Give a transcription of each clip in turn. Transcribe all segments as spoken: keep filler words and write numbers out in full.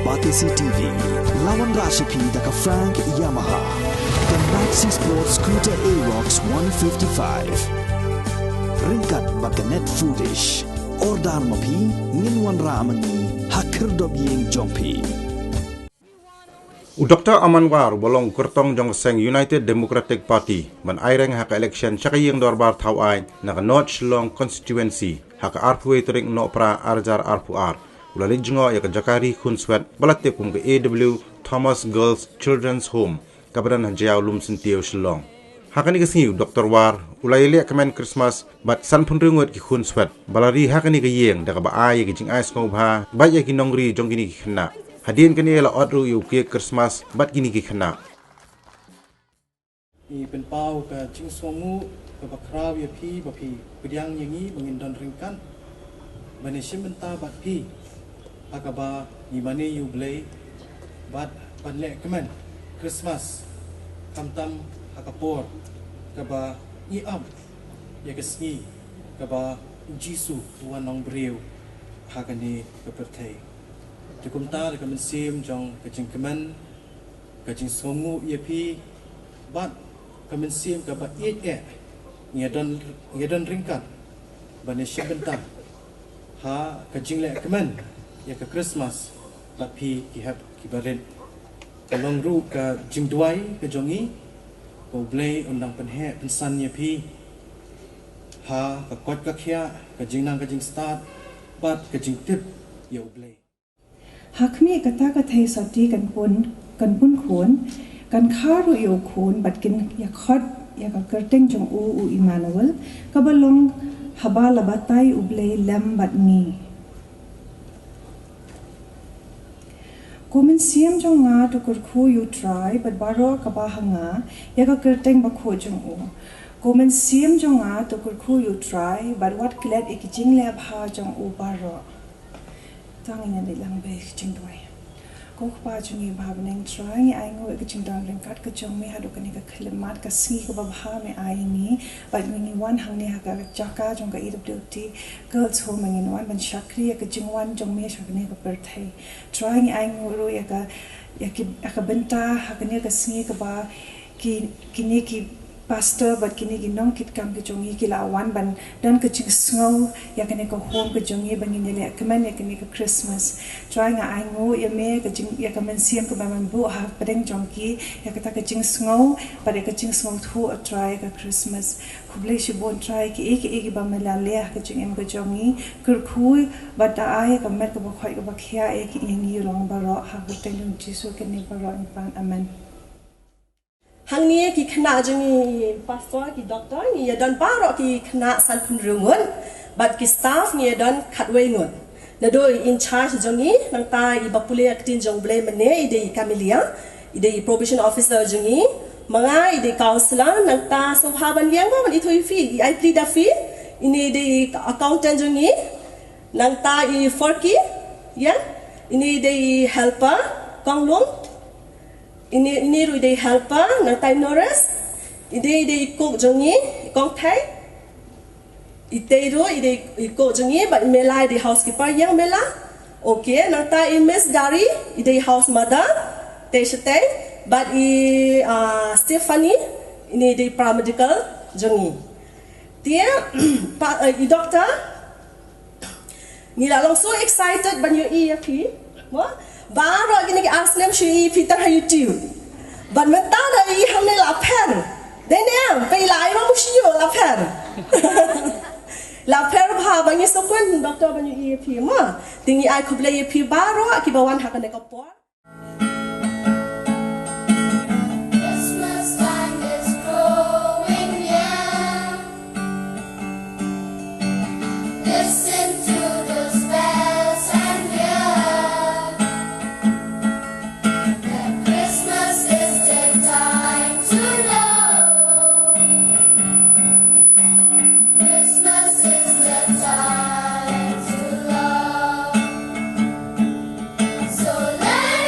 Batesi T V, la wanrah sha phi da ka Frank Yamaha, ka Maxi Sport Scooter Aerox one fifty-five. Ryngkat bad ka Net Foodish. Order ma phi, ngin wanrah ma ngi ha khyrdop ïing jong phi. U Doctor Aman War, uba long u kyrtong jong ka seng United Democratic Party, ban aireng ha ka election sha ka ïing dorbar thawaiñ na ka North Shillong Constituency ha ka arphew tarik Nohprah arhajar arphew ar, u la leit jngoh ïa ka jaka ri khunswet ba la tip kum ka A W Thomas Girls Children's Home, kaba don ha Jaïaw Lumsyntiew, Shillong. Ha kane ka sngi u Doctor War u la ïaleh kmen Christmas bad sanphew ngut ki khunswet ba la ri ha kane ka ïing, da kaba ai ïa ki jingai sngewbha bad ïa ki nongri jong kine ki khynnah. Hadien kane la ot ruh ïa u cake Christmas bad kine ki khynnah. Ngi pynpaw ka jingsngewnguh kaba khraw ïa phi ba phi pdiang ïa ngi ba ngin don ryngkat ban ïashim bynta bad phi ha kaba ngi mane ïa U Blei bad ban leh kmen Christmas, khamtam ha ka por kaba ngi ap ïa ka sngi kaba U Jisu u wan long briew ha kane ka pyrthei. Te kumta da ka mynsiem jong ka jingkmen, ka jingsngewnguh ïa phi bad ka mynsiem kaba ïeit eh, ngi ïadon, ngi ïadon ryngkat ban ïashim bynta ha ka jingleh kmen ïa ka Christmas bad phi ki hep ki barit. Ka long ruh ka jingduwai ka jong ngi ba U Blei un dang pynheh pynsan ïa phi ha ka koit ka khiah, ka jingnang ka jingstad bad ka jingtip ïa U Blei. Ha khmih, kata ka theisotti kan pun, kan pun khun, kan kha ruh ïa u khun bad kin ïakhot ïa ka kyrteng jong u, u Immanuel, kaba long, haba la batai U Blei lem bad ngi. Ko mynsiem jong nga, to kyrkhu ïa U Trai bad baroh kaba ha nga, ïa ka kyrteng bakhuid jong u. Ko mynsiem jong nga, to kyrkhu ïa U Trai bad wat klet ïa ki jingleh bha jong u baroh. To ngin ïa leit lang bad ka jingduwai. Ko Kpa jong ngi ba ha bneng, Trai, ngi ainguh ïa ka jingdon ryngkat ka jong me haduh kane ka khyllipmat, ka sngi kaba bha me ai ïa ngi bad ngi wan hangne ha ka jaka jong ka A W T Girls Home, ngin wan ban shakri ïa ka jingwan jong me sha kane ka pyrthei. Trai, ngi ainguh ruh ïa ka, ïa ki, ïa ka bynta ha kane ka sngi kaba ki, kine ki pastor bad kine ki nongkitkam ki jong ngi ki la wan ban don ka jingsngew ïa kane ka home ka jong ngi ba ngin ïaleh kmen ïa kane ka Christmas. Trai, nga ainguh ïa me ka jing, ïa ka mynsiem kaba men buh ha pdeng jong ki, ïa kata ka jingsngew bad ïa ka jingsngewthuh, O Trai, ïa ka Christmas. Khublei shibun Trai, kiei kiei kiba me la leh ha ka jingim ka jong ngi, kyrkhu bad da ai ïa ka met kaba khoit kaba khiah ïa ki, ïa ngi long baroh, ha ka kyrteng jong U Jisu kane baroh ngi pan. Amen. Hangne ki khynnah jong ngi, pastor, ki doctor, ngi ïa don baroh ki khynnah sanphew hynriew ngut bad ki staff ngi ïa don khatwei ngut. Naduh i in charge jong ngi, nangta i ba pule ïa ka ktien jong U Blei mynne, i dei i Camelia, i dei i probation officer jong ngi. Ma nga i dei counselor, nangta sngewbha ban ïeng mo ban ithuh ïa phi, i Aipli Duffy, ine i dei i accountant jong ngi. Nangta i Forky, ïa, ine i dei i helper, Konglum. Ine, ine ruh i dei helper, nangta i nurse. Ine i dei i cook jong ngi, i Kongthei. Itei ruh i dei i cook jong ngi, bad i Mela i dei housekeeper, ïa Mela. Okay, nangta i Miss Dari i dei house mother. Te shatei, bad i, ah, Stephanie, ine i dei paramedical jong ngi. Te, pa, eh, i doctor, ngi la long so excited ban ïohi ïa phi. Mo? Baroh kine ki ar snem shu ïohi ïa phi tang ha YouTube. Bad mynta da ïohi hangne la pher. Dei ne em, phi la ai ruh shu ïohi la pher. La pher bha ba ngi sngewkmen doctor ban ïohi ïa phi mo. Te ngi ai khublei ïa phi baroh kiba wan ha kane ka por. Christmas time is drawing near. Listen to those bells and hear that Christmas is the time to love. Christmas is the time to love. So let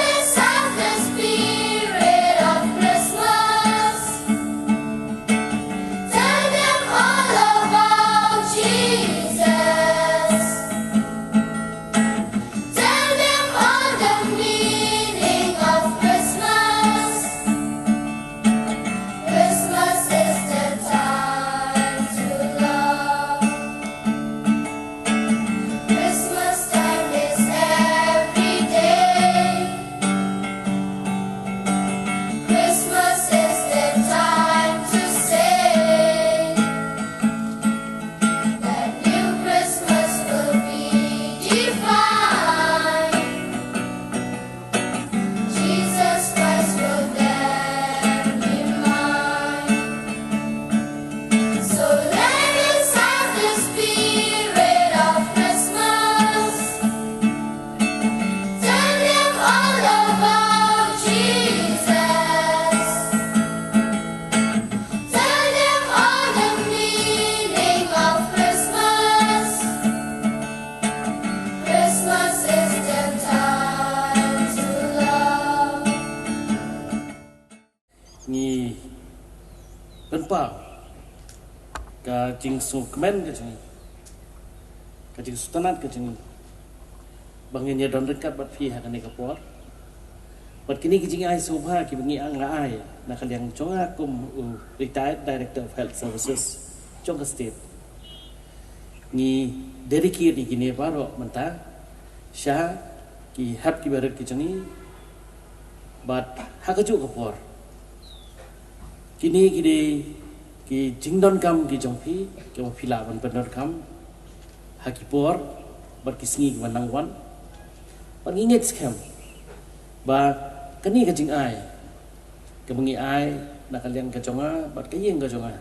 Wow. Ka jingsngewkmen ka jong ngi, ka jingsngewtynnat ka jong ngi ba ngin ïa don ryngkat bad phi ha kane ka por. Bad kine ki jingai sngewbha kiba ngi ang la ai na ka liang jong nga kum u retired director of health services jong ka state. Ngi dedicate ïa kine baroh mynta sha ki hep kiba rit ki jong ngi. Bad ha kajuh ka por, kine ki dei ki jingdonkam ki jong phi kiba phi lah ban pyndonkam ha ki por bad ki sngi kiba nang wan. Bad ngi ngeit skhem ba kane ka jingai kaba ngi ai na ka liang ka jong nga bad ka ïing ka jong nga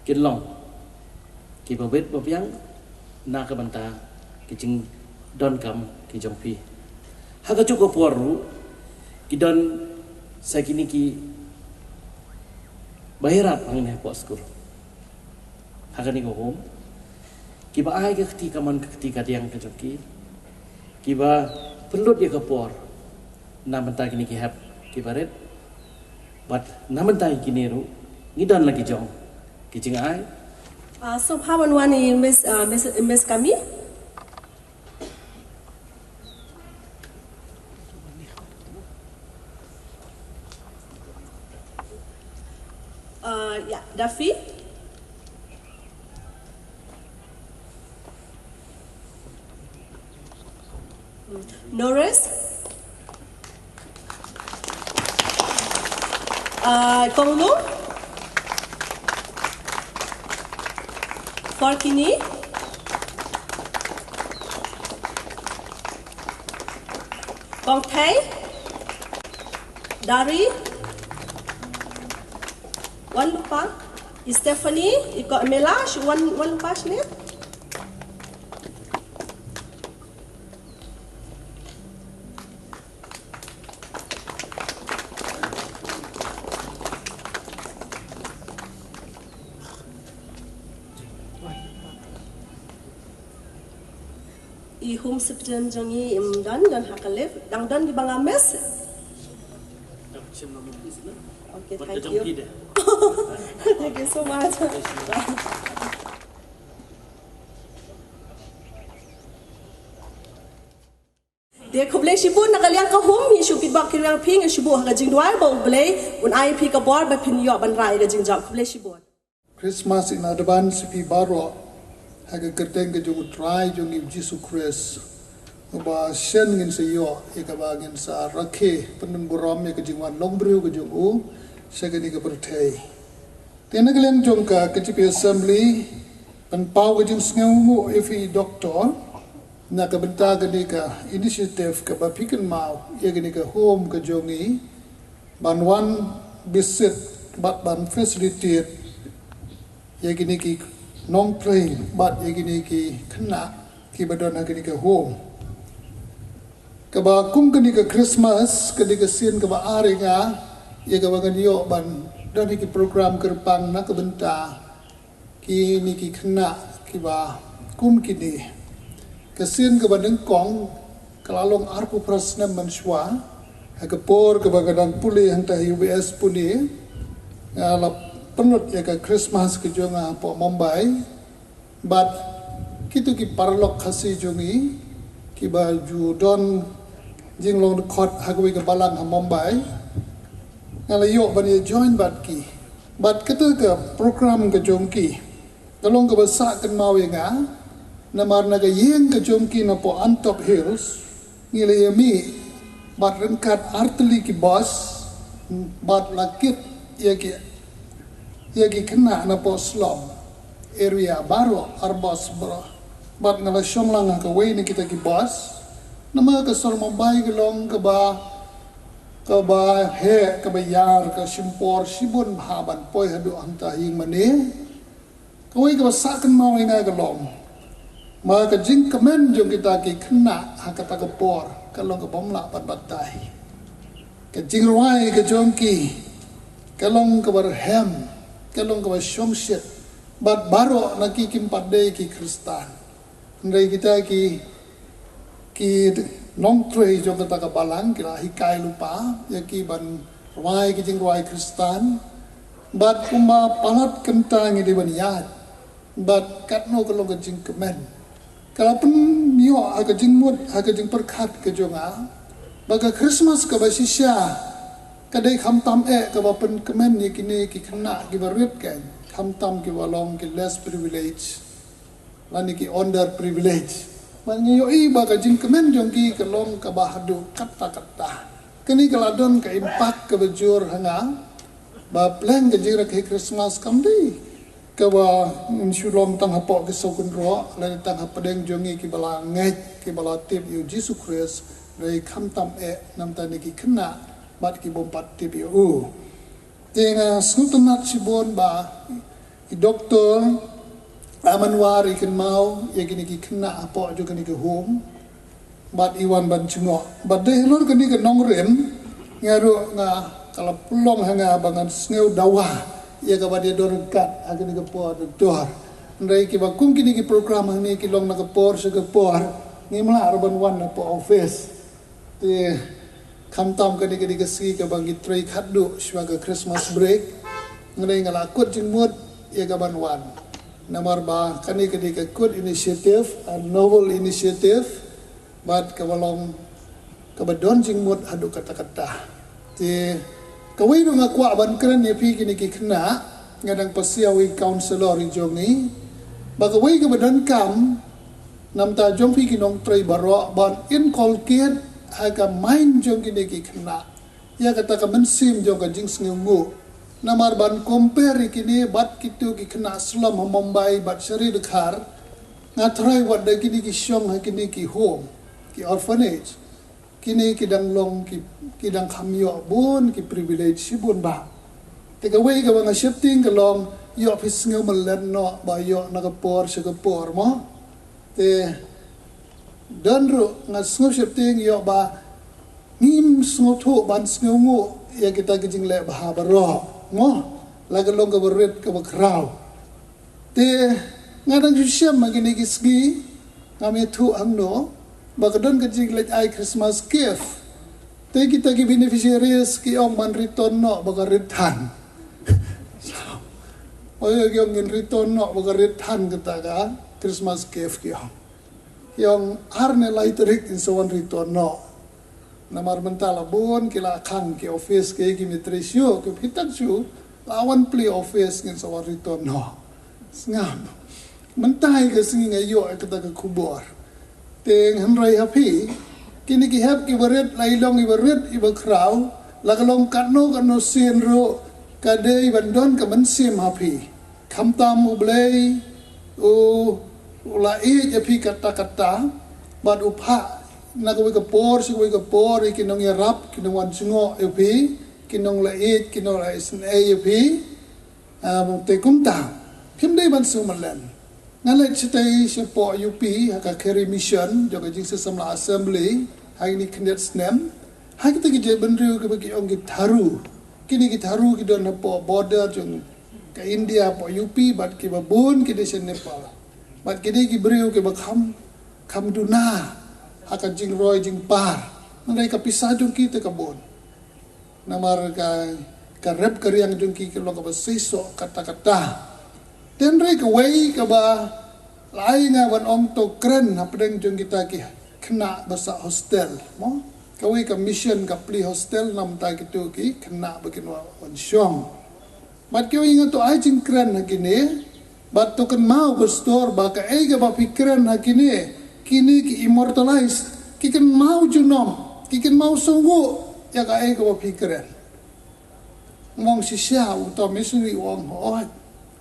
kin long kiba bit ba biang na ka bynta ki jingdonkam ki jong phi. Ha kajuh ka por ruh ki don sa kine ki baïarap hangne hapoh skul ha kane ka home kiba ai ka kti kamon ka kti kadiang ka jong ki, kiba pynlut ïa ka por na bynta kine ki hep kiba rit. Bad na bynta kine ruh ngi don la ki jong ki jingai. Ah, sngewbha ban wan i Miss, ah, Miss, Miss Kami. Ah, ya, Daffy. Norris. Ah, Konglu. Forkini. Kongthei. Dari. Wan lupa. Stephanie, iko Mela, wan, wan lupa sini. I home secretary jong i im don, don ha ka left, dang don kiba nga miss. Okay, thank you. Thank you so much. Te khublei shibun na ka liang ka home, ngi shu kitbok kitrwiang phi, ngi shu buh ha ka jingduwai ba U Blei un ai phi ka bor ba phin ïoh ban rai ka jingjop. Khublei shibun. Christmas in advance ïa phi baroh ha ka kyrteng ka jong U Trai jong ngi U Jisu Khrist. Uba shen ngin sa ïoh ïa kaba ngin sa rakhe pynburom ïa ka jingwan long briew ka jong u sha kane ka pyrthei. Te na ka liang jong ka K J P Assembly, pynpaw ka jingsngewnguh ïa phi Doctor na ka bynta kane ka initiative kaba phi kynmaw ïa kane ka home ka jong ngi ban wan visit bad ban facilitate ïa kine ki nongtrei bad ïa kine ki khynnah kiba don ha kine ki home. Kaba kum kane ka Christmas, kane ka sien kaba ar ïa nga ïa kaba ngan ïoh ban don ïa ki program kyrpang na ka bynta kine ki khynnah kiba kum kine. Ka sien kaba nyngkong ka la long arphew phra snem mynshuwa, ha ka por kaba nga dang pule hangta ha U S Pune, nga la pynlut ïa ka Christmas ka jong nga hapoh Mumbai. Bad kito ki paralok Khasi jong ngi kiba ju don jinglong dkhot ha kawei ka balang ha Mumbai, nga la ïoh ban ïa join bad ki. Bad kata ka program ka jong ki ka long kaba sah kynmaw ïa nga, namar na ka ïing ka jong ki napoh Antop Hills ngi la ïa mih bad ryngkat artylli ki bus bad la kit ïa ki, ïa ki khynnah napoh slum area baroh ar bus baroh. Bad nga la shong lang ha kawei na kita ki bus. Namar ka sor Mumbai ka long kaba, kaba heh, kaba ïar, ka shim por shibun bha ban poi haduh hangta ha ïing mane. Kawei kaba sah kynmaw ïa nga ka long ba ka jingkmen jong kita ki khynnah ha kata ka por ka long kabym lah ban batai. Ka jingrwai ka jong ki ka long kaba rhem, ka long kaba shongshit bad baroh na ki kim pat dei ki Khristan. Hynrei kita ki, ki nongtrei jong kata ka balang ki la hikai lypa ïa ki ban rwai ki jingrwai Khristan. Bad kumba palat kynta ngi dei ban ïaid bad katno ka long ka jingkmen. Ka la pynïoh ha ka jingmut, ha ka jingpyrkhat ka jong nga ba ka Christmas kaba shisha ka dei khamtam eh kaba pynkmen ïa kine ki khynnah kiba rit, ka khamtam kiba long ki less privilege lane ki underprivilege. Bad ngi ïohi ba ka jingkmen jong ki ka long kaba haduh katta katta. Kane ka la don ka impact kaba jur ha nga ba pleng ka jingrakhe Christmas kam dei kaba ngin shu long tang hapoh ki saw kynroh lane tang hapdeng jong ngi kiba la ngeit, kiba la tip ïa u Jisu Khrist, dei khamtam eh namar kine ki khynnah bad ki bym pat tip ïa u. Te nga sngewtynnat shibun ba i doktor Amanwar i kynmaw ïa kine ki khynnah hapoh jong kane ka home bad i wan ban jngoh. Bad dei halor kane ka nongrim nga ruh nga, ka la pynlong ha nga ba ngan sngew dawa ïa kaba dei don ryngkat ha kane ka por, doktor. Hynrei kiba kum kine ki program hangne ki long na ka por sha ka por, ngim lah ruh ban wan hapoh office. Te khamtam kane ka dei ka sngi kaba ngi trei khatduh shuwa ka Christmas break. Hynrei nga la kut jingmut ïa ka ban wan namar ba kane ka dei ka good initiative, a noble initiative, bad kaba long kaba don jingmut haduh katta katta. Te kawei ruh nga kwah ban kren ïa phi kine ki khynnah, nga dang pasiaw ïa i counsellor i jong ngi ba kawei kaba donkam namar jong phi ki nongtrei baroh ban inculcate ha ka mind jong kine ki khynnah ïa kata ka mynsiem jong ka jingsngewnguh. Namar ban compare ïa kine bad kito ki khynnah slum ha Mumbai bad Sharidkhar, nga tharai wat da kine ki shong ha kine ki home, ki orphanage, kine ki dang long ki, ki dang kham ïoh bun ki privilege shibun bha. Te kawei kaba nga sheptieng ka long ïoh phi sngew mlien noh ba ïoh na ka por sha ka por mo. Te don ruh nga sngew sheptieng ïoh ba ngim sngewthuh ban sngewnguh ïa kita ki jingleh bha baroh mo, la ka long kaba rit kaba khraw. Te nga dang shu shem ha kine ki sngi, ngam ïathuh hangno ba ka don ka jingleit ai Christmas gift. Te kita ki beneficiaries ki ong ban return noh ba ka rit than. Oi, ki ong ngin return noh ba ka rit than kata ka Christmas gift, ki ong. Ki ong ar ne lai tarik ngin sa wan return noh. Namar mynta la bun ki la khang ki office, ki ki mistri shuh, ki phi tang shuh, la wan plie office, ngin sa wan return noh. Sngap. Mynta hi ka sngi nga ïoh ïa kata ka khubor. Te hynrei ha phi, kine ki hep kiba rit, la i long iba rit iba khraw, la ka long katno katno sien ruh, ka dei ban don ka mynsiem ha phi. Khamtam U Blei u, u la ïeit ïa phi katta katta, bad u phah na kawei ka por sha kawei ka por ïa ki nongïarap, ki nongwan jngoh ïa phi, ki nongleh ïeit, ki nongleh isynei ïa phi. Te kumta phim dei ban sngewmlien. Nga leit shatei shapoh U P ha ka Kheri Mission jong ka Jingsih Samla Assembly ha kine ki khyndiat snem, ha kita ki jaitbynriew kiba ki ong ki Tharo. Kine ki Tharo ki don hapoh border jong ka India hapoh U P bad kiba bun ki dei sha Nepal. Bad ki dei ki briew kiba kham, kham duna ha ka jingroi jingpar. Hynrei ka pisa jong ki te ka bun. Namar ka, ka rep ka riang jong ki ka long kaba seisoh katta katta. Te hynrei kawei kaba la ai nga ban ong to kren hapdeng jong kita ki khynnah ba sah hostel mo. Kawei ka mission ka plie hostel namar kito ki khynnah ba kin wan shong. Bad kiwei nga to ai jingkren ha kine, bad to kynmaw pastor ba kaei kaba phi kren ha kine, kine ki immortalize, ki kynmaw junom, ki kynmaw sngewbha ïa kaei kaba phi kren. Mong shisha uta missionary u ong hooid,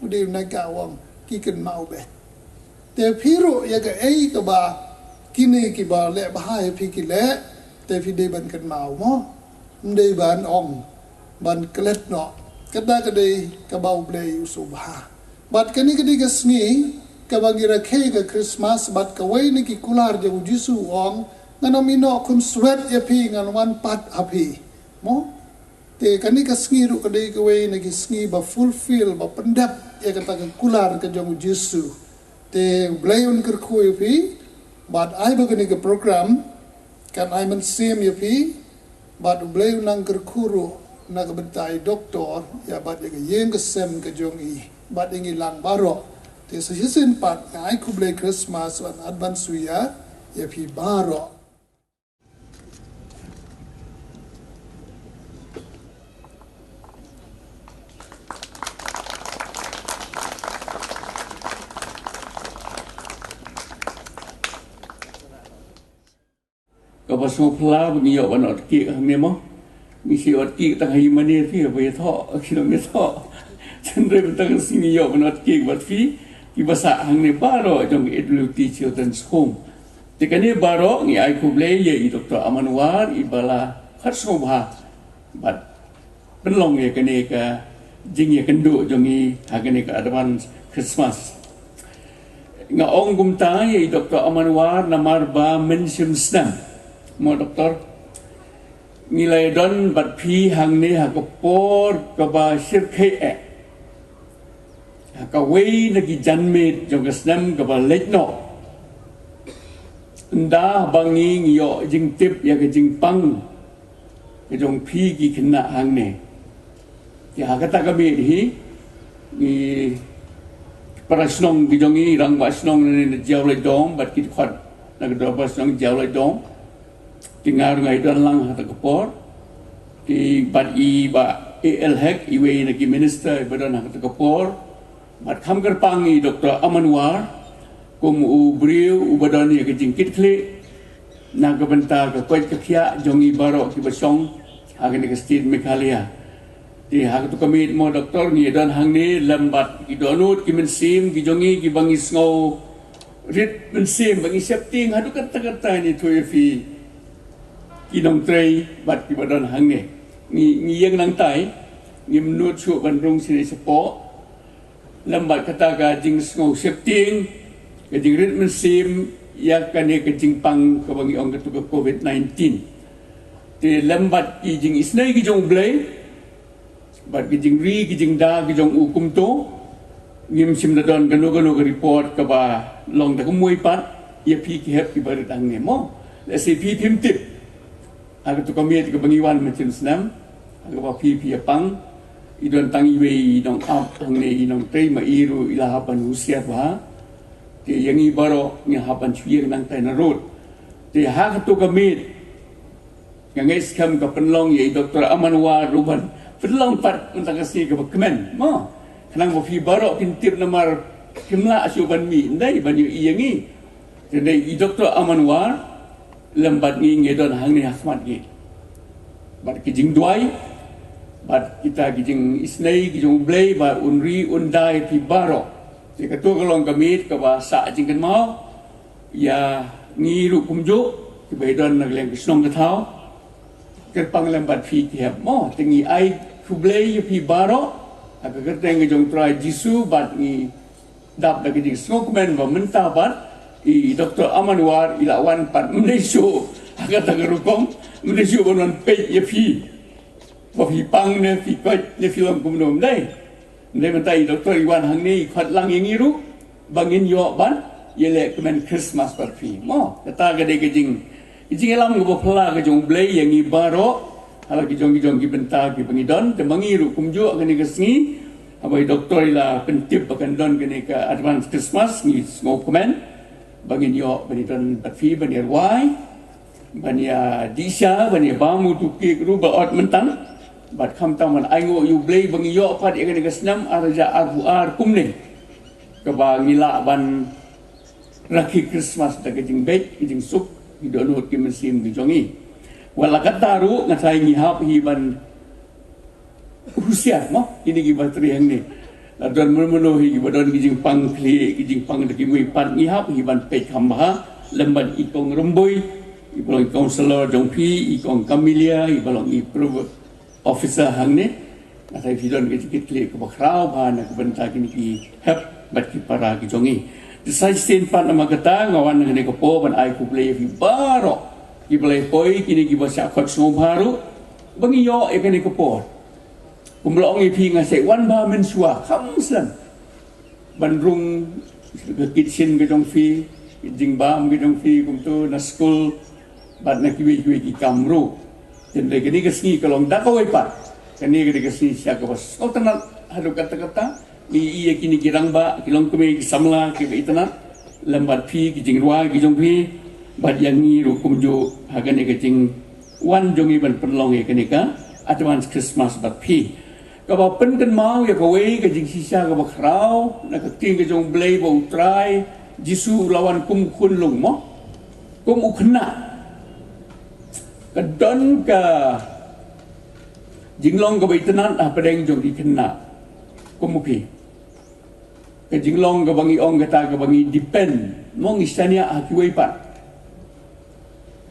u dei u naka u ong ki kynmaw beit. Te phi ruh ïa kaei kaba kine kiba leh bha ïa phi ki leh, te phi dei ban kynmaw mo. Ym dei ban ong ban klet noh. Kata ka dei kaba U Blei u sngewbha. Bad kane ka dei ka sngi kaba ngi rakhe ka Christmas, bad kawei na ki kular jong u Jisu u ong, ngan ym ïehnoh khunswet ïa phi, ngan wan pat ha phi. Mo? Te kane ka sngi ruh ka dei kawei na ki sngi ba fulfill, ba pyndep ïa kata ka kular ka jong u Jisu. Te U Blei un kyrkhu ïa phi, bad ai ba kane ka program kan ai mynsiem ïa phi, bad U Blei un nang kyrkhu ruh Na ka bynta i doktor, ïa bad ïa ka ïing ka sem ka jong i, bad ïa ngi lang baroh. Te sa shisien pat nga ai khublei Christmas bad advance ïa, ïa phi baroh. Kaba sngewphylla ba ngi ïoh ban ot kek hangne mo. Ngi shu ot kek tang ha i mane phi ba ïathoh, ki long ïathoh. Hynrei mynta ka sngi ngi ïoh ban ot kek bad phi, kiba sah hangne baroh jong A W T Children's Home. Te kane baroh ngi ai khublei ïa i Doktor Aman War, iba la khot sngewbha bad pynlong ïa kane ka jingïakynduh jong ngi ha kane ka advance Christmas. Nga ong kumta ïa i Doktor Aman War namar ba mynshim snem, mo Doktor, ngi la ïadon bad phi hangne ha ka por kaba shyrkhei eh, ha kawei na ki janmiet jong ka snem kaba leit noh. Ynda ba ngi, ngi ïoh jingtip ïa ka jingpang ka jong phi ki khynnah hangne. Te ha kata ka miet hi, ngi para shnong ki jong ngi, rangbah shnong na Jowai Dong bad ki dkhot na ka dorbar shnong Jowai Dong. Te nga ruh nga ïadon lang ha kata ka por. Te bad i Bah A L Hek, iwei na ki minister iba don ha kata ka por. Bad kham kyrpang i Doktor Aman War kum u briew uba don ïa ka jingkitkhlieh na ka bynta ka koit ka khiah jong ngi baroh kiba shong ha kane ka state Meghalaya. Te ha katu ka miet mo Doktor, ngi ïadon hangne lem bad ki dohnud ki mynsiem ki jong ngi kiba ngi sngew rit mynsiem ba ngi sheptieng haduh katta katta ngi ïathuh ïa phi ki nongtrei bad kiba don hangne. Ngi, ngi ïeng nangtai, ngim nud shuh ban rung shane shapoh. Lem bad kata ka jingsngew sheptieng, ka jingrit mynsiem ïa kane ka jingpang kaba ngi ong katu ka covid nineteen. Te lem bad ki jingisynei ki jong U Blei bad ki jingri ki jingda ki jong u kumto, ngim shym da don kano kano ka report kaba long da kumwei pat ïa phi ki hep kiba rit hangne mo. Lehse phi phim tip ha katu ka miet kaba ngi wan mynshem snem, ha kaba phi phi ïa pang. I don tang iwei i nongap hangne, i nongtrei, ma i ruh i la hap ban husiar bha. Te ïa ngi baroh ngi hap ban shu ïeng nangtai na rud. Te ha katu ka miet nga ngeit skhem ka pynlong ïa i Doktor Aman War ruh ban pynlong pat mynta ka sngi kaba kmen mo. Khnang ba phi baroh phin tip namar phim lah shuh ban mih, ym dei ban ïohi ïa ngi. Te dei i Doktor Aman War lem bad ngi ngi don hangne ha khmat ngi. Bad ki jingduwai bad kita ki jingisynei ki jong U Blei ba un ri un da ïa phi baroh. Te katu ka long ka miet kaba sah jingkynmaw ïa ngi ruh kumjuh kiba ïadon na ka liang ka shnong ka thaw. Kyrpang lem bad phi ki hep mo, te ngi ai khublei ïa phi baroh ha ka kyrteng ka jong U Trai Jisu bad ngi dap da ka jingsngewkmen ba mynta pat i Doktor Aman War i la wan pat, ym dei shuh ha kata ka rukom, ym dei shuh ban wan peit ïa phi ba phi pang ne phi koit ne phi long kumno, ym dei. Ym dei, mynta i Doktor i wan hangne i khot lang ïa ngi ruh ba ngin ïoh ban ïaleh kmen Christmas bad phi mo. Kata ka dei ka jing, ka jingïalam kaba phylla ka jong U Blei ïa ngi baroh ha la ki jong ki jong ki bynta kiba ngi don. Te ma ngi ruh kumjuh ha kane ka sngi, haba i Doktor i la pyntip ba kan don kane ka advance Christmas, ngi sngewkmen ba ngin ïoh ban ïadon bad phi ban ïarwai, ban ïadih sha, ban ïabam utu u kek ruh ba ot mynta. Bad khamtam ban ainguh ïa U Blei ba ngi ïoh pat ïa kane ka snem ar hajar arphew ar kumne, kaba ngi lah ban rakhe Christmas da ka jingbeit, ka jingsuk, ki dohnud ki mynsiem ki jong ngi. Wat la katta ruh, nga tharai ngi hap hi ban husiar mo, kine kiba trei hangne. La don mano mano hi kiba don ki jingpang khlieh, ki jingpang da kiwei pat, ngi hap hi ban peit kham bha. Lem bad i Kong Rymbui, iba long i councillor jong phi, i Kong Camelia, iba long i pro- officer hangne. Nga tharai phi don ka jingkitkhlieh kaba khraw bha na ka bynta kine ki hep bad ki para ki jong ngi. Te sa shisien pat namar kata nga wan ha kane ka por ban ai khublei ïa phi baroh kiba la ïa poi, kine kiba shah khot sngewbha ruh ba ngi ïoh ïa kane ka por. Kumba la ong ïa phi, nga sa wan bha mynshuwa kham slem ban rung ka kitchen ka jong phi, ka jingbam ka jong phi, kumto na skul bad na kiwei kiwei ki kam ruh. Te hynrei kane ka sngi ka long da kawei pat Kane ka dei ka sngi shisha kaba sngewtynnat haduh katta katta. Ngi ïohi ïa kine ki rangbah, ki longkmie, ki samla kiba itynnat lem bad phi, ki jingrwai ki jong phi, bad ïa ngi ruh kumjuh ha kane ka jingwan jong ngi ban pynlong ïa kane ka advance Christmas bad phi. Kaba pynkynmaw ïa kawei ka jingshisha kaba khraw na ka ktien ka jong U Blei ba U Trai Jisu u la wan kum u khunlung mo, kum u khynnah. Ka don ka jinglong kaba itynnat hapdeng jong ki khynnah kum u phi. Ka jinglong kaba ngi ong kata kaba ngi depend mo, ngi shaniah ha kiwei pat.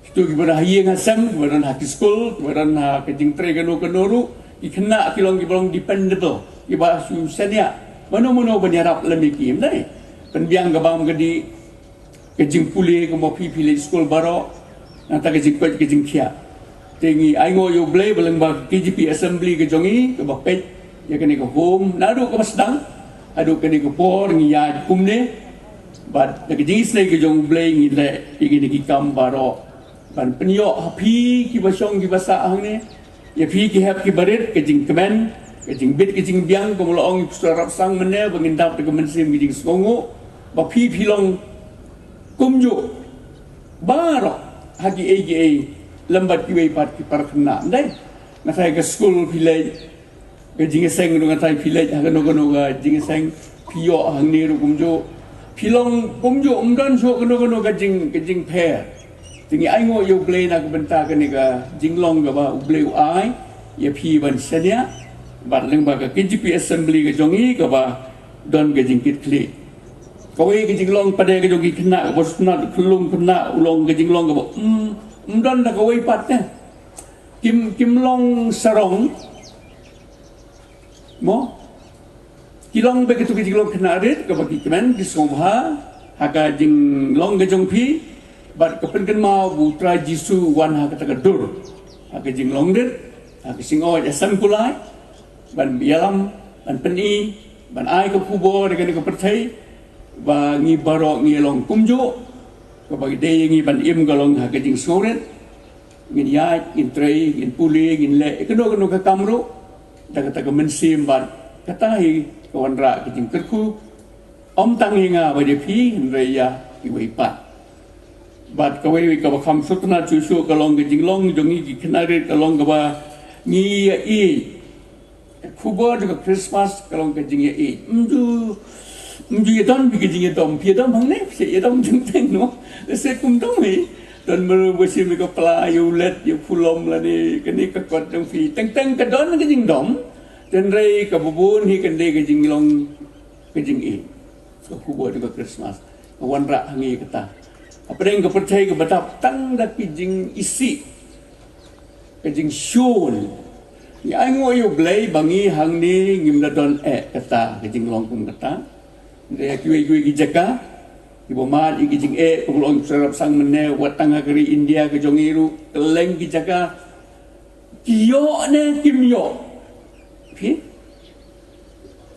Kito kiba don ha ïing ha sem, kiba don ha ki skul, kiba don ha ka jingtrei kano kano ruh, ki khynnah ki long kiba long dependable, kiba shu shaniah mano mano ban ïarap lem ïa ki, em dei. Pynbiang ka bam ka dih, ka jingpule, kumba phi phi leit skul baroh, nangta ka jingkoit ka jingkhiah. Te ngi ainguh ïa U Blei ba lyngba ka K J P Assembly ka jong ngi kaba peit ïa kane ka home naduh kaba sdang haduh kane ka por ngi ïaid kumne. Bad da ka jingisynei ka jong U Blei ngi leh ïa kine ki kam baroh ban pynïoh ha phi kiba shong kiba sah hangne, ïa phi ki hep ki barit, ka jingkmen, ka jingbit ka jingbiang, kumba la ong i Pastor Rapsang mynne, ba ngin dap da ka mynsiem ka jingsngewnguh ba phi phi long kumjuh baroh ha kiei kiei lem bad kiwei pat ki para khynnah, em dei. Nga tharai ka skul phi leit, ka jingïaseng ruh nga tharai phi leit ha kano kano ka jingïaseng, phi ïoh hangne ruh kumjuh. Phi long kumjuh, ym don shuh kano kano ka jing, ka jingpher. Te ngi ainguh ïa U Blei na ka bynta kane ka jinglong kaba U Blei u ai ïa phi ban shaniah bad lyngba ka K J P Assembly ka jong ngi kaba don ka jingkitkhlieh. Kawei ka jinglong pat ka jong ki khynnah kaba sngewtynnat, khyllung khynnah, u long ka jinglong kaba, mm, ym don da kawei pat te. Kim, kim long sarong mo, ki long beit kito ki jinglong khynnah rit kaba ki kmen ki sngewbha ha ka jinglong ka jong phi. Bad ka pynkynmaw ba U Trai Jisu u wan ha kata ka dur, ha ka jinglong rit, ha ka jingoid ha sem kulai, ban ïalam, ban pyni, ban ai ka khubor ïa kane ka pyrthei ba ngi baroh ngi long kumjuh. Kaba dei ïa ngi ban im ka long ha ka jingsngewrit. Ngin ïaid, ngin trei, ngin pule, ngin leh ïa kano kano ka kam ruh da kata ka mynsiem, bad kata hi ka wanrah ka jingkyrkhu, ym tang ïa nga bad ïa phi, hynrei ïa kiwei pat. Bad kawei kaba kham sngewtynnat shuh shuh ka long ka jinglong jong ngi ki khynnah rit, ka long kaba ngi ïa i Khubor jong ka Christmas ka long ka jingïaid. Ym ju, ym ju ïadon phi ka jingïadom, phi ïadom hangne, phi ïadom teng teng, no. Lehse kum dom hi. Don mano ba shim ïa ka pla, ïa u let, ïa u pulom lane kane ka kot jong phi. Teng teng ka don ka jingdom. Hynrei kaba bun hi kan dei ka jinglong ka jingïaid. Ka khubor jong ka Christmas ka wanrah ha ngi kata. Hapdeng ka pyrthei kaba dap tang da ki jingisih, ka jingshun. Ngi ainguh ïa U Blei ba ngi hangne ngim da don eh kata, ka jinglong kum kata. Hynrei ha kiwei kiwei ki jaka kiba mad ïa ki jingeh, kumba la ong i Pastor Rapsang mynne, wat tang ha ka ri India ka jong ngi ruh, kylleng ki jaka, ki ïoh ne kim ïoh, phi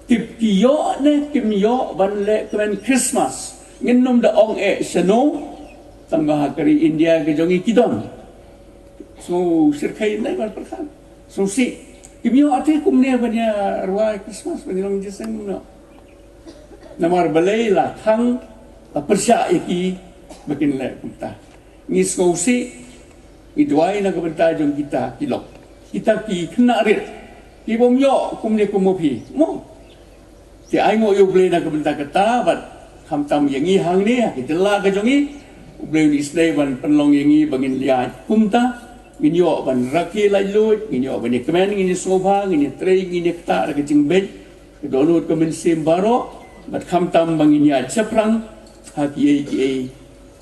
tip, ki ïoh ne kim ïoh ban leh kmen Christmas. Ngin nym da ong eh shano, tang ba ha ka ri India ka jong ngi ki don. Sngewsih, khie nai ban pyrkhat. Sngewsih. Kim ïoh, ate kumne ban ïa rwai Christmas, ban ïa long jingïaseng, no. Namar balei? La khang, la pyrshah ïa ki ba kin leh kumta. Ngi sngewsih, ngi duwai na ka bynta jong kita ki lok, kita ki khynnah rit, ki bym ïoh kumne kum ma phi, mo. Te ainguh ïa U Blei na ka bynta kata, bad khamtam ïa ngi hangne ha ka jylla ka jong ngi, U Blei un isynei ban pynlong ïa ngi ba ngin ïaid kumta, ngin ïoh ban rakhe laitluid, ngin ïoh ban ïa kmen, ngin ïa sngewbha, ngin ïa trei, ngin ïa ktah da ka jingbeit, ka dohnud ka mynsiem baroh, bad khamtam ba ngin ïaid shaphrang ha kiei kiei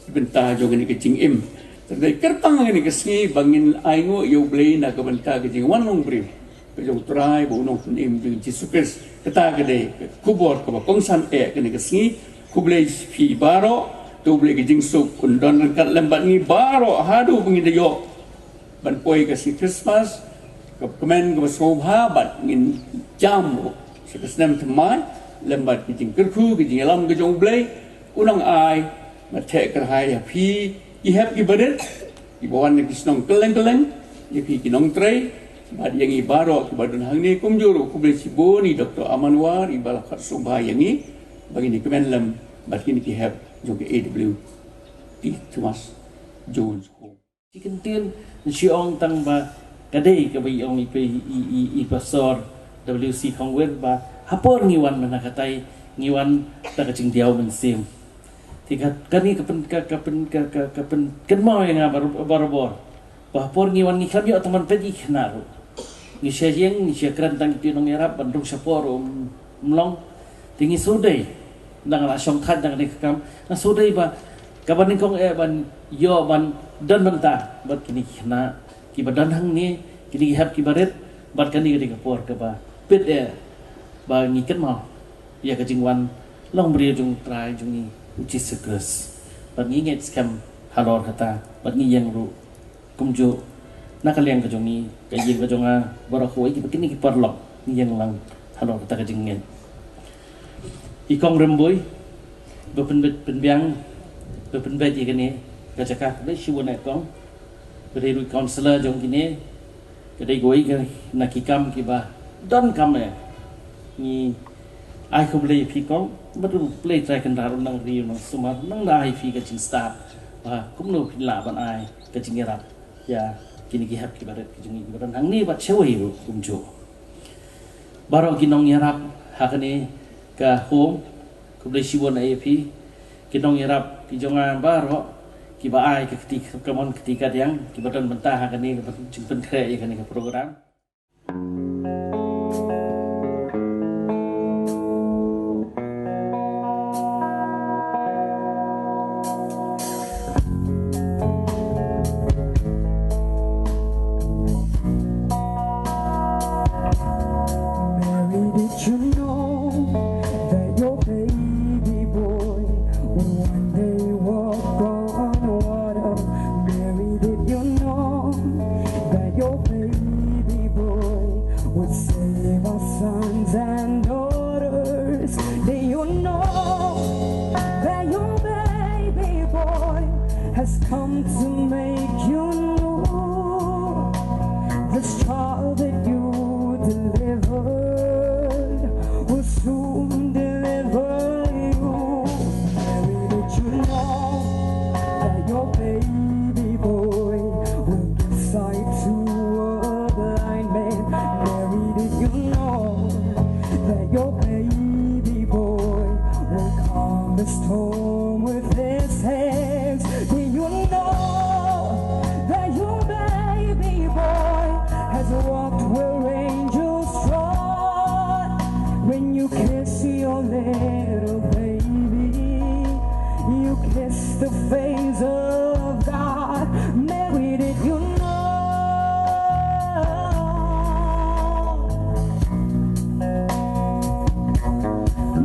ki bynta jong kane ka jingim. Te dei kyrpang kane ka sngi ba ngin ainguh ïa U Blei na ka bynta ka jingwan long briew ka jong U Trai bad U Nongpynim jong ngi Jisu Khrist. Kata ka dei ka khubor kaba kongsan eh kane ka sngi. Khublei phi baroh. To U Blei ka jingsuk un don ryngkat lem bad ngi baroh haduh ba ngin da ïoh ban poi ka sngi Christmas kaba kmen, kaba sngewbha, bad ngin jam ruh sha ka snem thymmai lem bad ka jingkyrkhu, ka jingïalam ka jong U Blei. Un nang ai bad theh kyrhai ha phi ki hep ki barit, kiba wan na ki shnong kylleng kylleng, ïa phi ki nongtrei, Bad ïa ngi baroh kiba don hangne kumjuh ruh khublei shibun ïa i Doctor Amanwar iba la khot sngewbha ïa ngi ba ngin ïa kmen lem bad kine ki hep jong ka A W T Thomas Jones Home. Shi kyntien, shi ong tang ba ka dei kaba i ong i, i, i, i Pastor W C Khongwir ba ha por ngi wan mynta katai ngi wan da ka jingdiaw mynsiem. Te ka, kane ka pyn, ka, ka pyn, ka, ka, ka pynkynmaw ïa nga bar-, barabor. Ba ha por ngi wan ngi khlem ïoh tang ban peit ïa ki khynnah ruh. Ngi shah ïeng, ngi shah kren tang ïa ki nongïarap ban rung sha por um, um long. Te ngi shu dei, dang la shong thait dang kane ka kam. Nga shu dei ba kaba nyngkong eh ban ïoh ban don bynta bad kine ki khynnah kiba don hangne, kine ki hep kiba rit, bad kane ka dei ka por kaba pit eh ba ngi kynmaw ïa ka jingwan long briew jong U Trai jong ngi U Jisu Khrist. Bad ngi ngeit skhem halor kata, bad ngi ïeng ruh kumjuh na ka liang ka jong ngi, ka ïing ka jong nga, baroh kawei kiba kine ki paralok ngi ïeng lang halor kata ka jingngeit. I Kong Rymbui ba pynbeit, pynbiang, ba pynbeit ïa kane ka jaka, khublei shibun eh Kong. Ba dei ruh i councillor jong kine, ka dei kawei ka na ki kam kiba donkam eh. Ngi ai khublei ïa phi Kong, bad ruh khublei Trai Kynrad ruh nang ri nang sumar nang da ïa phi ka jingstad ba kumno phin lah ban ai ka jingïarap ïa kine ki hep kiba rit ki jong ngi kiba don hangne bad shawei ruh kumjuh. Baroh ki nongïarap ha kane ka home, khublei shibun ïa phi. Ki nongïarap ki jong nga baroh kiba ai ka kti kamon kti kadiang kiba don bynta ha kane ka jingpynkhreh ïa kane ka program. Mary, did you know that your baby boy would one day walk on water? Mary, did you know that your baby boy would save our sons and daughters? Do you know that your baby boy has come to make you new? This child that you delivered will soon deliver you. Mary, did you know that your baby boy will give sight to a blind man? Mary, did you know that your baby boy will calm the storm with his hands? Do you know that your baby boy has walked where angels trod? When you kiss your little baby, you kiss the face of God. Mary, did you know?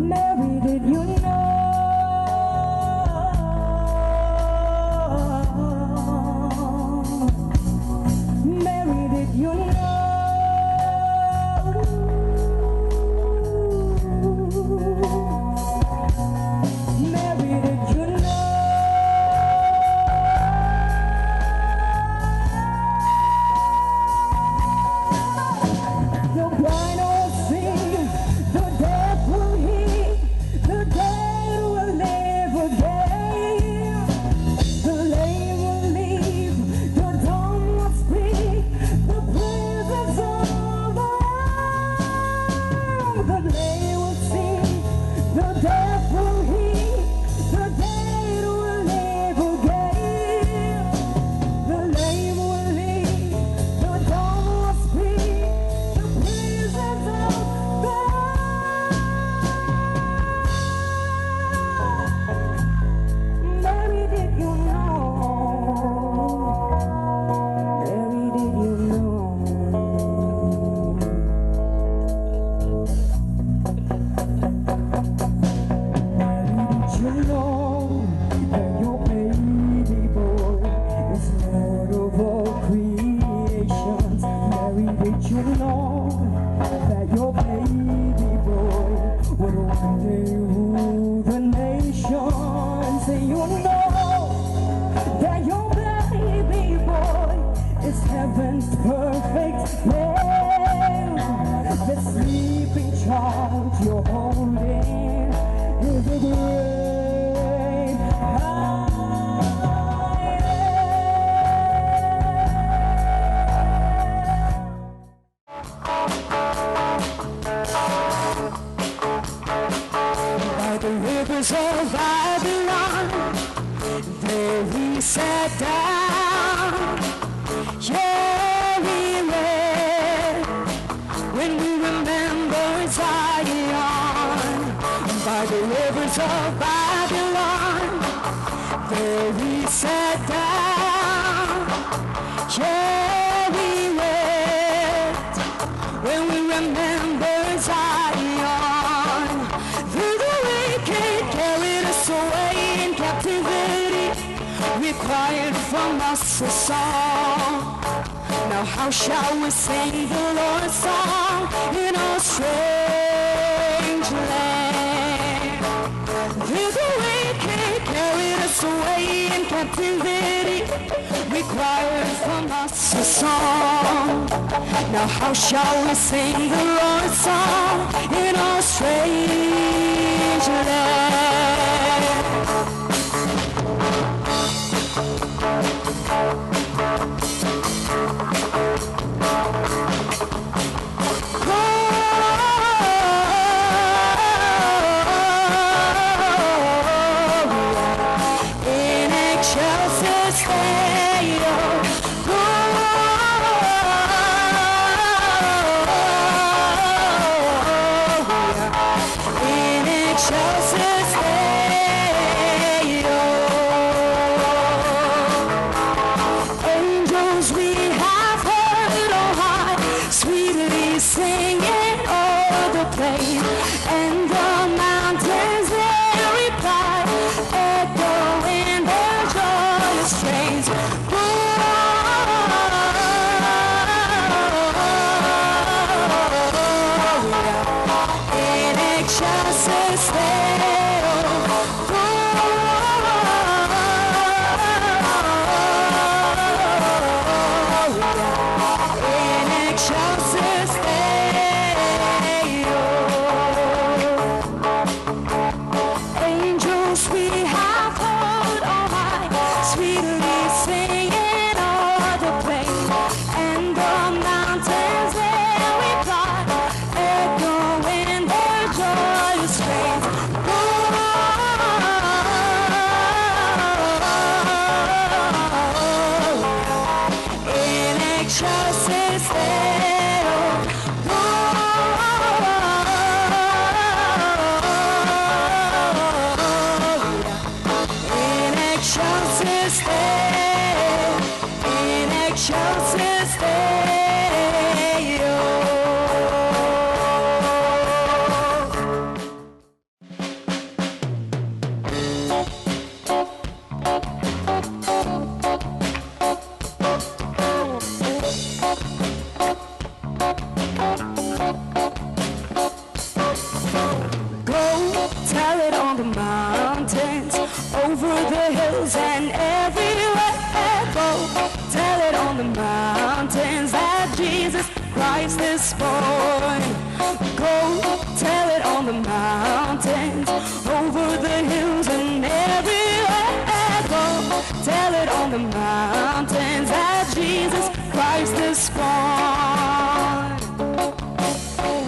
Mary, did you know? Mary, did you know? Mary, did you know? The blind will see, the deaf will hear, the dead will live again. The lame will leap, the dumb will speak, the praises of the Lamb. The lame will see, the deaf will hear, the dead will live again. The lame will leap, the dumb will speak, the praises of the Lamb. Mary, did you know? Mary, did you know? Mary, did you know that your baby boy is Lord of all creations? Mary, did you know that your baby boy would one day rule the nations? Do you know that your baby boy is heaven's perfect? You're holding in the great high. By the rivers of Babylon, there we sat down. Yeah, we wept when we remember Zion. By the rivers of Babylon, there we sat down. Yeah, we wept when we remember Zion. Though the wicked carried us away in captivity, required from us a song. Now how shall we sing the Lord's song in a strange land? Though the wicked carried us away in captivity, required from us a song. Now how shall we sing the Lord's song in a strange land? In excelsis Deo, Gloria in excelsis Deo. Angels we have heard on high, sweetly singing o'er the plain, and the mountains their reply, echoing their joyous strains. Gloria in excelsis Deo, Gloria in excelsis Deo. Angels we have heard on high, sweetly singing o'er the plain, and the mountains their reply, echoing their joyous strains. Gloria in excelsis Deo, Gloria in excelsis Deo, in excelsis Deo. Go tell it on the mountains, over the hills and everywhere. Go tell it on the mountains that Jesus Christ is born. Go tell it on the mountains, over the hills and everywhere. Go tell it on the mountains that Jesus Christ is born.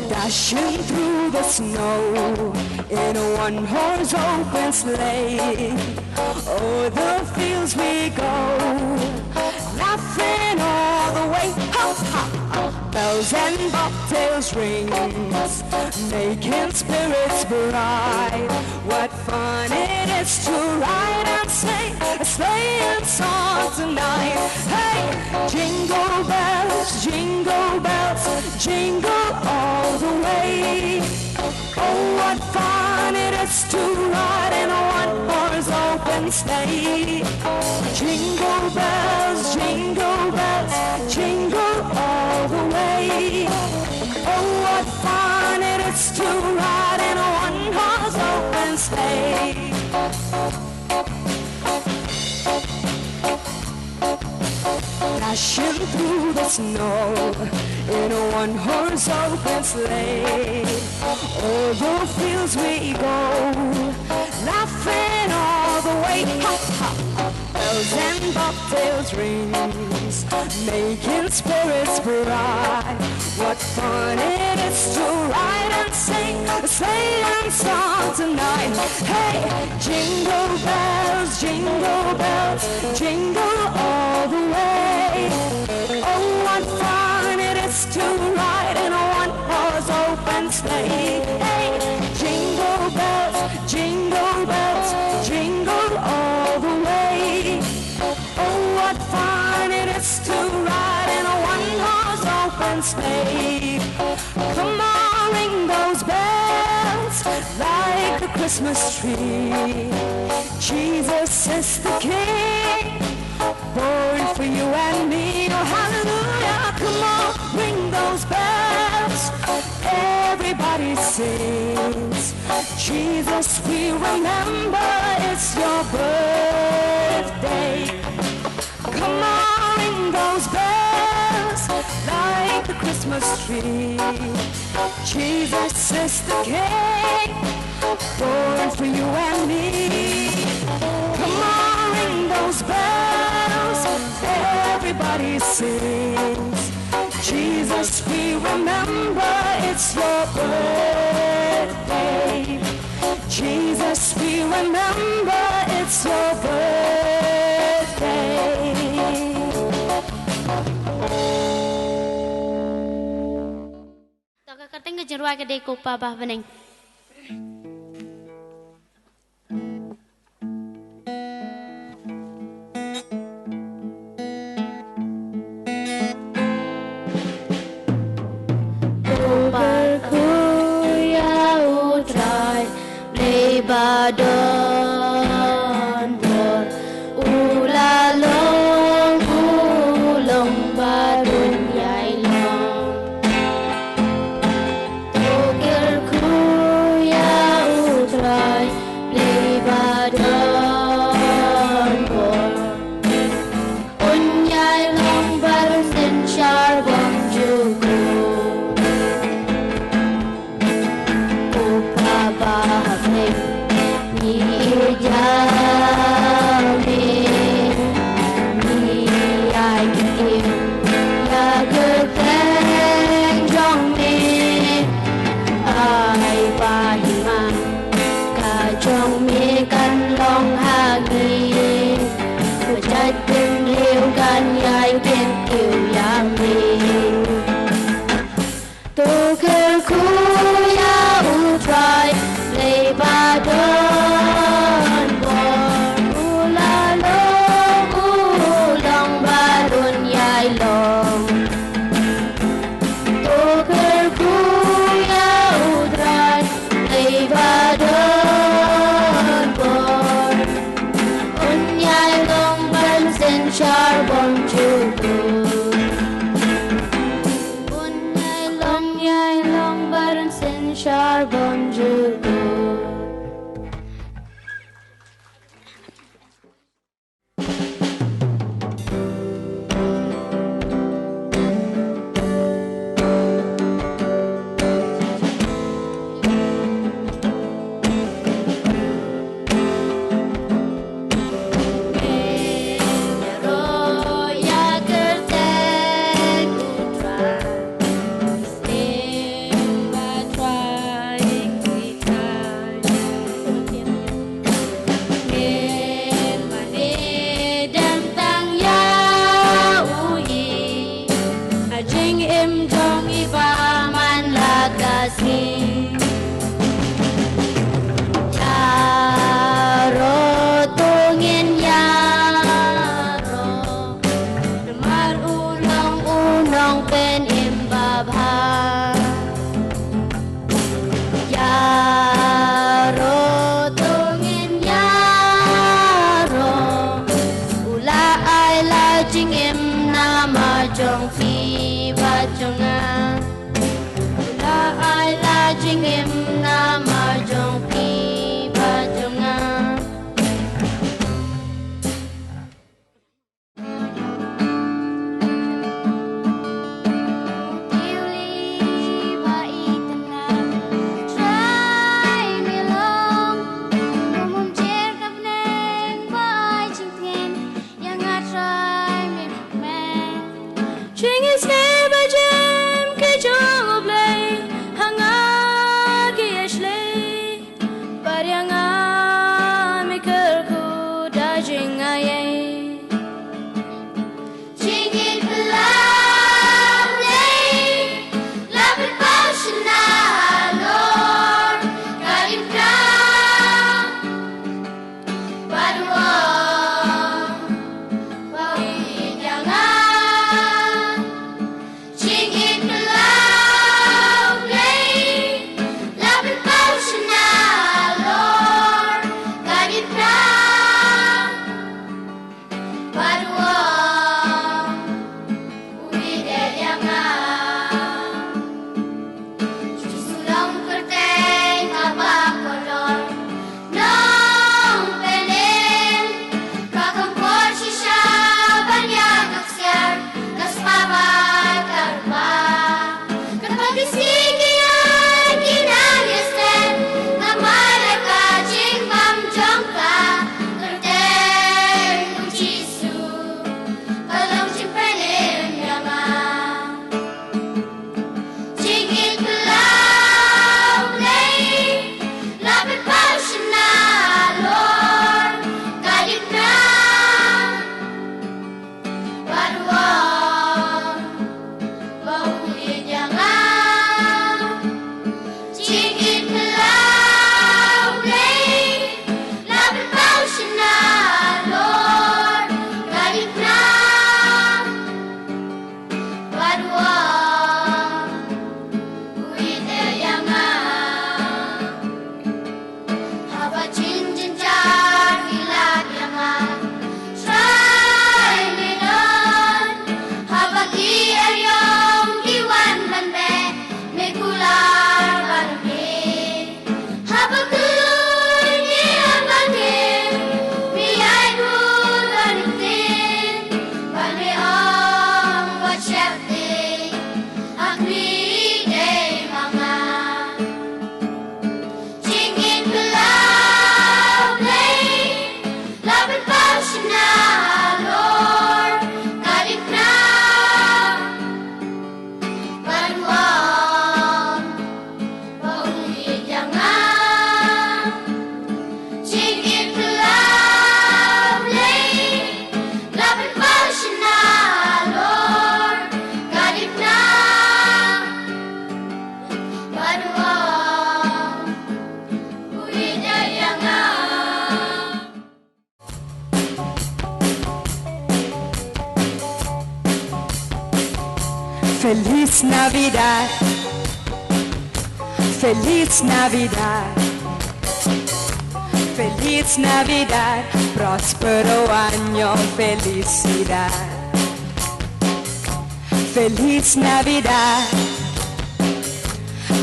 Dashing through the snow in a one-horse open sleigh, o'er the fields we go, laughing all the way. Ha, ha, ha. Bells and bobtails rings, making spirits bright. What fun it is to ride and sing a sleighing song tonight. Hey, jingle bells, jingle bells, jingle all the way. Oh, what fun it is to ride in a one-horse open sleigh. Jingle bells, jingle bells, jingle all the way. Oh, what fun it is to ride in a one-horse open sleigh. Dashing through the snow in a one-horse open sleigh. O'er the fields we go, laughing all the way. Ha, ha. Bells and bobtails rings, making spirits bright. What fun it is to ride and sing a sleighing song tonight. Hey, jingle bells, jingle bells, jingle all the way. Oh, what fun it is to ride in a one-horse open sleigh. Hey, jingle bells, jingle bells, jingle all the way. Oh, what fun it is to ride in a one-horse open sleigh. Come on, ring those bells like a Christmas tree. Jesus is the King, born for you and me. Oh, hallelujah. Come on, ring those bells. Everybody sings. Jesus, we remember it's your birthday. Come on, ring those bells like the Christmas tree. Jesus is the King, born for you and me. Come on, ring those bells, everybody sings. Jesus, we remember it's your birthday. Jesus, we remember it's your birthday. To ka kyrteng ka jingrwai ka dei ko Pa Bah Bneng. Kyrkhu ïa U Trai Blei ba don bor, u la long, u long bad un ïai long. To kyrkhu ïa U Trai Blei ba don bor, un ïai long bad un synshar bymjukut. Ko Pa Bah Bneng, ngi ïeit ïa me, ngi ïai kyntiew ïa ka kyrteng jong me. Ai ba hima ka jong me kan long ha ngi, ba jait bynriew kan ïai kyntiew ïa me. To kyrkhu ïa U Trai Blei ba don bor, u la long, u long bad un ïai long. To kyrkhu ïa U Trai Blei ba don bor, un ïai long bad un synshar bymjukut. Un ïai long, ïai long bad un synshar bymjukut. Jingim jong i ba man la ka sngi. Ïaroh to ngin ïaroh, namar u long u nongpynim babha. Ïaroh to ngin ïaroh, u la ai la jingim namar jong phi bad jong nga. U la ai la jingim namar jong phi bad jong nga. Jingïasngewbha jem ki jong U Blei, ha nga ki ïashlei. Bad ïa nga me kyrkhu da jingaiei. Jingïeit phylla U Blei, la pynpaw shynna halor ka diengphna. Bad u ong ba u ïeit ïa nga. Jingïeit phylla U Blei, la pynpaw shynna halor ka diengphna. Bad u ong u ïeit ïa nga. Jisu long kyrteng kaba kordor. Nongpynim, ka kham por shisha ban ïa ka ksiar, ka spah bad ka rupa. Kata ki sngi ki aiñ ki nang ïastem, namar ka jingbam jong ka. Kyrteng u Jisu ka long jingpynim ïa nga. Jingïeit phylla U Blei, la pynpaw shynna halor ka diengphna. Bad u ong ba u ïeit ïa nga. Jingïeit phylla U Blei, la pynpaw shynna halor ka diengphna. Bad u ong u ïeit ïa nga. Haba jingjynjar ki lad ïa nga, Trai me don. Haba ki eriong ki wan ban beh, me kular bad me. Haba kylluid ngi ïa bangeit, me ïai buh da ïing, bad me ong wat sheptieng, ha khmih dei ma nga. Jingïeit phylla U Blei, la pynpaw shynna halor ka diengphna. Bad u ong ba u ïeit ïa nga. Jingïeit phylla U Blei, la pynpaw shynna halor ka diengphna. Bad u ong u ïeit ïa nga. Feliz Navidad. Feliz Navidad. Feliz Navidad. Próspero año. Felicidad. Feliz Navidad.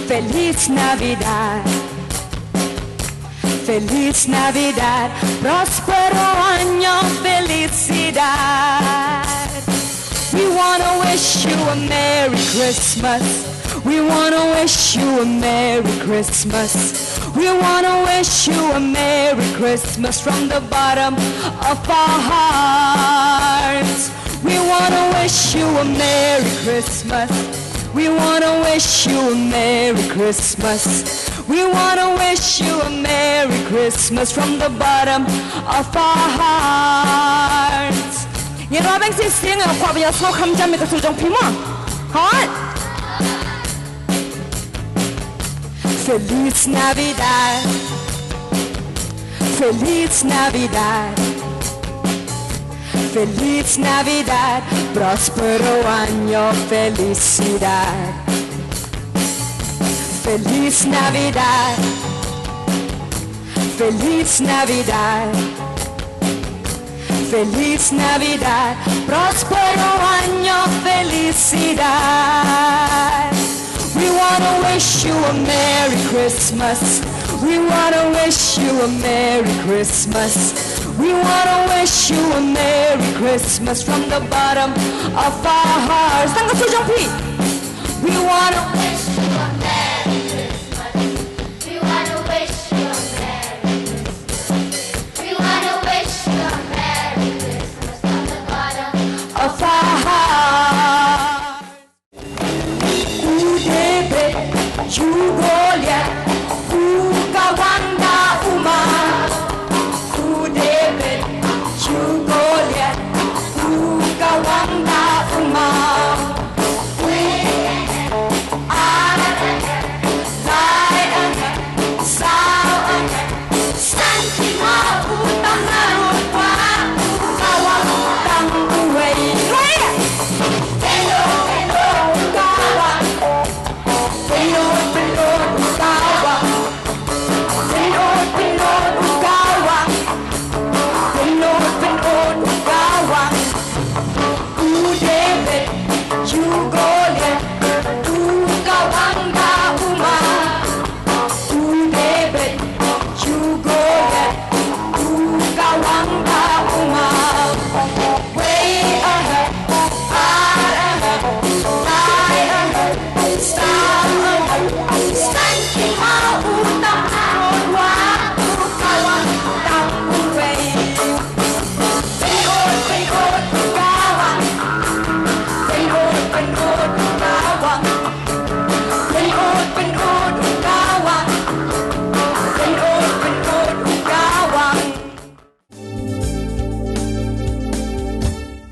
Feliz Navidad. Feliz Navidad, próspero año, felicidad. We wanna wish you a Merry Christmas. We wanna wish you a Merry Christmas. We wanna wish you a Merry Christmas from the bottom of our hearts. We wanna wish you a Merry Christmas. We wanna wish you a Merry Christmas. We wanna wish you a Merry Christmas from the bottom of our hearts. Ngi ruh bang shisien nga kwah ba ïa sngewkham jam ïa ka sur jong phi mo. Hot. Feliz Navidad. Feliz Navidad. Feliz Navidad, próspero año, felicidad. Feliz Navidad, feliz Navidad, feliz Navidad, próspero año, felicidad. We wanna wish you a Merry Christmas. We wanna wish you a Merry Christmas. We wanna wish you a Merry Christmas from the bottom of our hearts. Tang ka sur jong phi. We wanna wish you a Merry